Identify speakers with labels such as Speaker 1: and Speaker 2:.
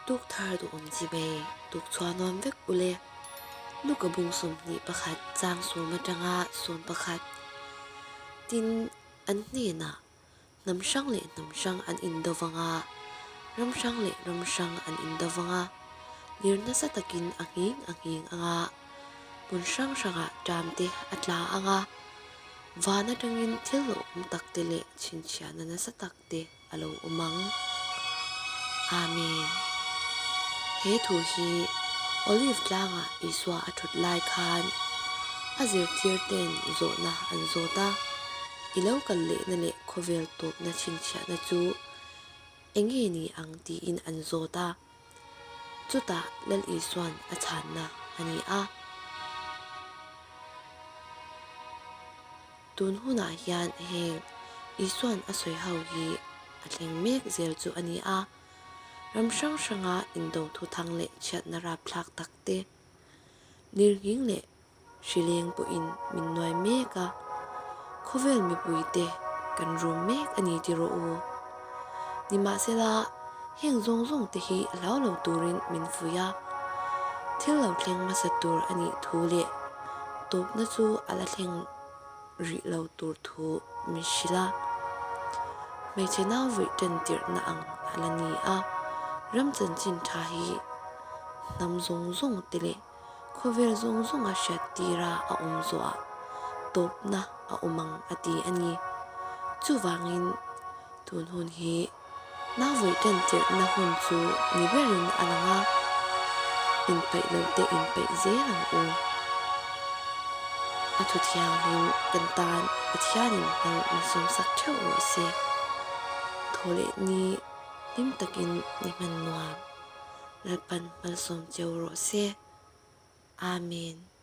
Speaker 1: Tuk thar duhawm chi bei tuk chhuah nuam vek ule. Luka bung 21 chang sawm atanga 11 tin an hnenah hnam hrang leh hnam hrang an indo vang a, ram hrang leh ram hrang an indo vang a, lir nasa takin a nghing a nghing ang a, hmun hrang hrangah ṭam te a tla ang a, van atangin thil lo awm tak te leh chhinchhiahna nasa tak te a lo awm ang. Amen. He thu hi Olive tlangah Isua a thut lai khan a zirtir ten zawhna an zawt a, I lo kal lehna leh khawvel tawpna chhinchhiahna chu eng nge ni ang tiin an zawt a. Chutah Lal Isua'n a chhanna a ni a. Tun hunah hian heng Isua'n a sawi ho hi a thleng mek zel chu a ni a, ram hrang hranga indo thuthang leh chhiatna rapthlak tak te, lirnghing leh hrileng pawhin min nuai mek a, khawvel mipuite kan rum mek a ni ti rawh u. Nimahsela, heng zawng zawng te hi hlau lo turin min fuih a, thil lo thleng hmasa tur a nih thu leh tawpna chu a la thleng rih lo tur thu min hrilh a. Hmeichhe nau vuih ṭan tirhna ang a la ni a, ram chanchin ṭha hi hnam zawng zawng te leh Khawvel zawng zawnga hriat tira a awm zawhah tawpna a awm ang a ti a ni. Chuvangin tun hun hi nauvawi tan tirhna hun chu ni berin a lang a, inpeih loh te inpeih zel ang u. A thu thianghlim kan tan Pathianin hmel min sawmsak theuh rawh se. Thaw leh ni hlim takin ni hman nuam. Lalpan malsawm cheu rawh se. Amen.